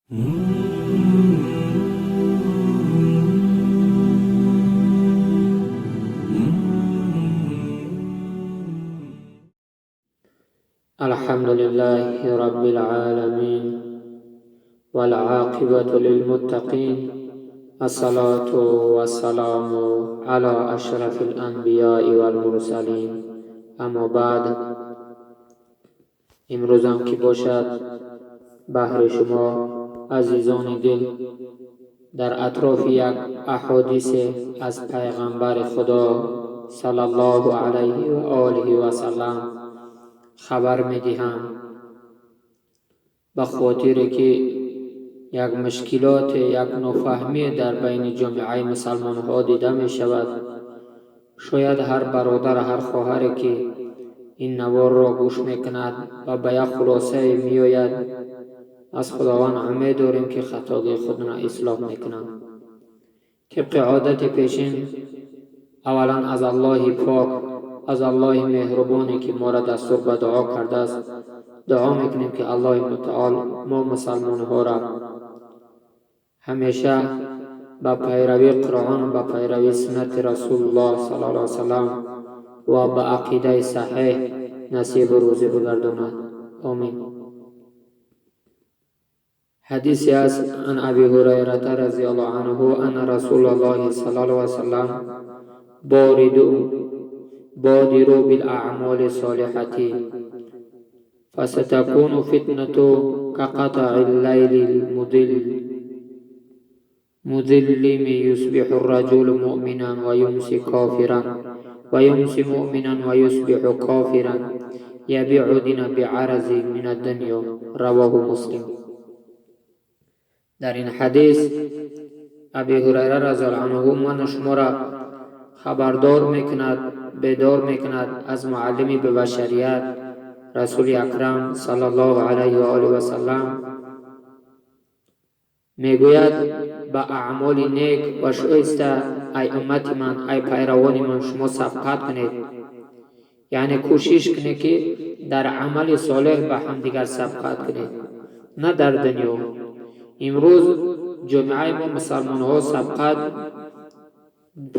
الحمد لله رب العالمين، والعاقبة للمتقين، الصلاة والسلام على أشرف الأنبياء والمرسلين، أما بعد. Имрӯзам ки бошад, баҳри шумо азизони дил дар атрофи як аҳодисе аз пайғамбари Худо саллаллоҳу алайҳи ва олиҳи васаллам хабар медиҳам, ба хотире ки як мушкилоте, як нофаҳмие дар байни ҷомеаи мусалмонҳо дида мешавад. Шояд ҳар бародар, ҳар хоҳаре ки ин наворро гӯш мекунад ва ба як хулосае меояд, аз Худованд умед дорем, ки хатогии худро ислоҳ мекунанд. Тибқи одати пешин, аввалан аз Аллоҳи пок, аз Аллоҳи меҳрубоне ки моро дастур ба дуо кардааст, дуо мекунем, ки Аллоҳи мутаол мо мусалмонҳоро ҳамеша ба пайравии Қуръон, ба пайравии суннати Расулуллоҳ саллаллоҳу алайҳи васаллам ва ба ақидаи саҳеҳ насибу рӯзӣ бигардонад. Омин. Ҳадисе аст: ан Аби Ҳурайрата разияллоҳу анҳу анна Расулаллоҳи саллаллоҳу алайҳи васаллам бориду бодиру билаъмоли солиҳати фасатакуну фитнату кақатаи лайли лмудил мудиллими, юсбиҳу рраҷулу муъминан ва юмси кофиран, ва юмси муъминан ва юсбиҳу кофиран, ябиъу дина биъарази мин аддунё. Равоҳу Муслим. Дар ин ҳадис Аби Ҳурайра разияллоҳу анҳу ману шуморо хабардор мекунад, бедор мекунад аз муаллими ба башарият, Расули Акрам саллаллоҳу алайҳи ва олиҳи васаллам. Мегӯяд: ба аъмоли нек ва шоиста, ай уммати ман, ай пайравони ман, шумо сабқат кунед, яъне кӯшиш кунед, ки дар амали солеҳ ба ҳамдигар сабқат кунед, на дар дунё. Имрӯз ҷомеаи мо мусалмонҳо сабқат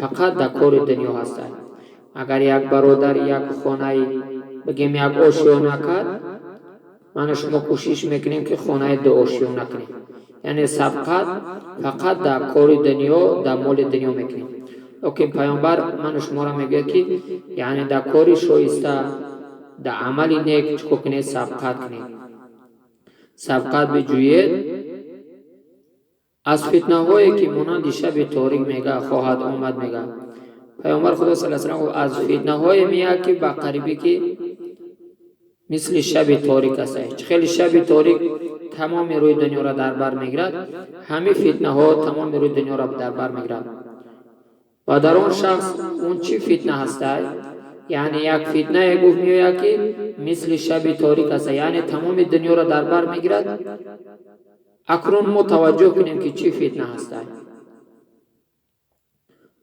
фақат дар кори дунё ҳастанд. Агар як бародар як хонаи, бигем, як ошёна кард, ману шумо кӯшиш мекунем, ки хонаи ду ошёна кунем. Яъне сабқат фақат дар кори дунё, дар моли дунё мекунем. Лекин пайғамбар ману шуморо мегӯяд, ки яъне дар кори шоиста, дар амали нек чӣ кор кунед? Сабқат кунед, сабқат биҷӯед. Аз фитнаҳое ки монанди шаби торик, мега, хоҳад омад. Мега пайғамбар Худо сал салам, аз фитнаҳое меяд, ки ба қарибӣ, ки мисли шаби торик аст. Чӣ хеле шаби торик тамоми рӯи дунёро дар бар мегирад, ҳамин фитнаҳо тамоми рӯи дунёро дар бар мегирад. Ва дар он шахс он чӣ фитна ҳастай? Яъне як фитнае, гуфт, меояд, ки мисли шаби торик аст, яъне тамоми дунёро дар бар мегирад. Акнун мо таваҷҷӯҳ кунем, ки чӣ фитна ҳастай.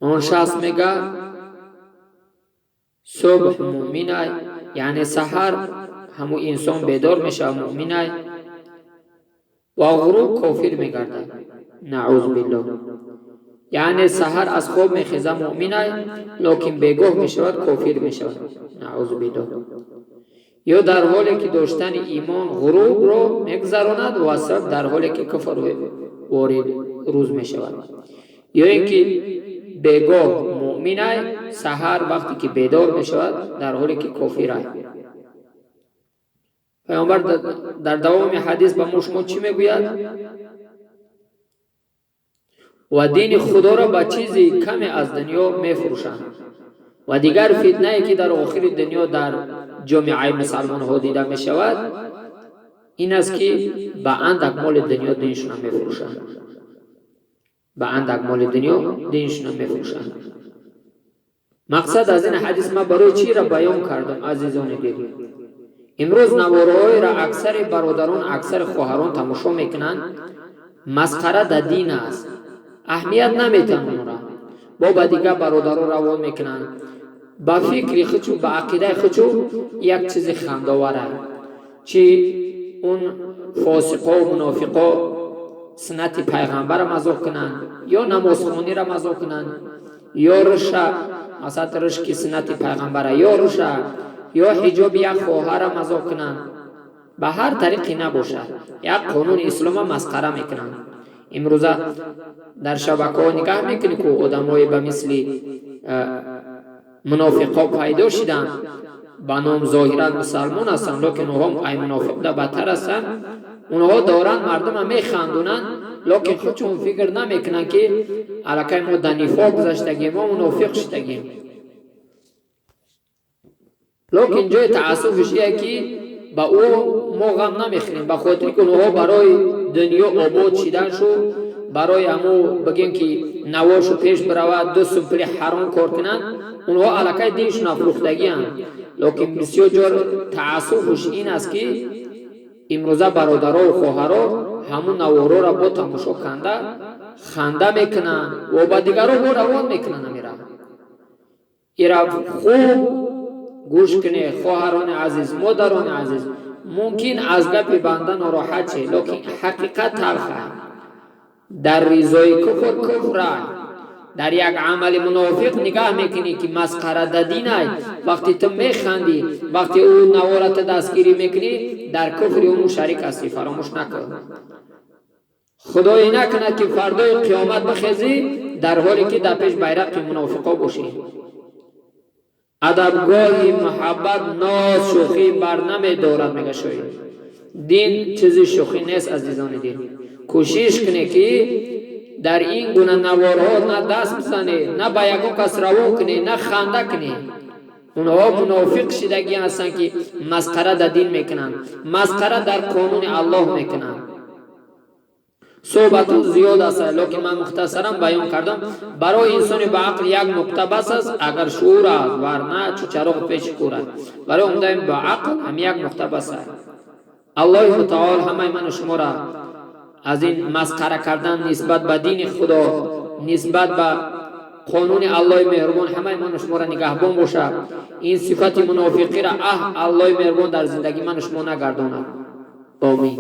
Он шахс, мега, субҳ муъминай, яъне саҳар ҳамун инсон бедор мешавад, муъминай, ва ғуруб кофир мегардад, наъузу биллоҳ. Яъне саҳар аз хоб мехеза, муъминай, лекин бегоҳ мешавад, кофир мешавад, наъузу биллоҳ. Ё дар ҳоле ки доштани имон ғурубро мегузаронад ва сабаб дар ҳоле ки куфр ворид рӯз мешавад. Ё ин ки бегоҳ муъминай, саҳар вақте ки бедор мешавад, дар ҳоле ки кофирай. Пайғамбар дар давоми ҳадис ба мо шумо чӣ мегӯяд? Ва дини Худоро ба чизи каме аз дунё мефурӯшанд. Ва дигар фитнае, ки дар охири дунё дар ҷомеаи мусалмонҳо дида мешавад, ин аст, ки ба андак моли дунё диншона мефурӯшанд, ба андак моли дунё диншона мефурӯшанд. Мақсад аз ин ҳадис ман барои чиро баён кардам, азизони дил? Имрӯз наворҳоеро аксари бародарон, аксари хоҳарон тамошо мекунанд, масхара дар дин аст, аҳамият наметиҳанд онро, бо ба дигар бародаро равон мекунанд. Ба фикри худшу, ба ақидаи худшу як чизи хандовара, чи он фосиқо, мунофиқо. Суннати пайғамбара мазоқ кунанд, ё намозхониро мазоқ кунанд, ё рӯша, масалан, рӯш ки суннати пайғамбара, ё рӯша, ё ҳиҷоби як хоҳарра мазоқ кунанд. Ба ҳар тариқе набошад, як қонуни ислома масхара мекунанд. Имрӯза дар шабакаҳо нигаҳ мекунӣ, ку одамое ба мисли мунофиқҳо пайдо шиданд, ба ном зоҳиран мусалмон ҳастанд, лекин онҳо ай мунофиқда бадтар ҳастанд. Онҳо доранд мардума механдонанд, лекин худшон фикр намекунанд, ки аллакай мо дар нифоқ гузаштагем, мо мунофиқ шудагем. Лекин ҷои таассуфиш ие, ки ба ӯ мо ғам намехӯрем, ба хотире ки онҳо барои дунё обод шиданшу, барои ҳамо бигем, ки наворшу пеш биравад, ду сум пули ҳаром кор кунанд, онҳо аллакай диншон афрӯхтагианд. Лекин бисёр ҷо таассуфуш ин аст, ки имрӯза бародарову хоҳаро ҳамун наворҳоро бо тамошо канда ханда мекунанд ва ба дигарро бо равон мекунанд. Амира ира хуб гӯш кунед, хоҳарони азиз, модарони азиз. Мумкин аз гапи банда нороҳат ше, лекин ҳақиқат талха. Дар ризои куфр куфра, дар як амали мунофиқ нигаҳ мекунӣ, ки масхара да динай, вақте ту механдӣ, вақте ӯ навората дастгирӣ мекунӣ, дар куфри ӯ мушарик ҳастӣ. Фаромӯш накун. Худое накунад, ки фардои қиёмат бихезӣ, дар ҳоле ки дар пеш байрақи мунофиқо бошӣ. Адабгоҳи муҳаббат ноз шӯхӣ бар намедорад, мега шоир. Дин чизи шӯхӣ нест, азизони дил. Кӯшиш кунед, ки дар ин гуна наворҳо на даст бизанед, на ба ягон кас равон кунед, на ханда кунед. Онҳо мунофиқ шидагӣ ҳастанд, ки масхара дар дин мекунанд, масхара дар қонуни Аллоҳ мекунанд. Суҳбатҳо зиёд аст, лекин ман мухтасаран баён кардам. Барои инсони ба ақл як нуқта бас аст, агар шуур аст, варна чу чароғ пеши кӯр аст. Барои омдаи ба ақл ҳам як нуқта бас аст. Аллоҳи мутаол ҳамаи ману шуморо аз ин масхара кардан нисбат ба дини Худо, нисбат ба қонуни Аллоҳи меҳрубон ҳамаи ману шуморо нигаҳбон бошад. Ин сифати мунофиқиро аҳ Аллоҳи меҳрубон дар зиндагии ману шумо нагардонад. Омин.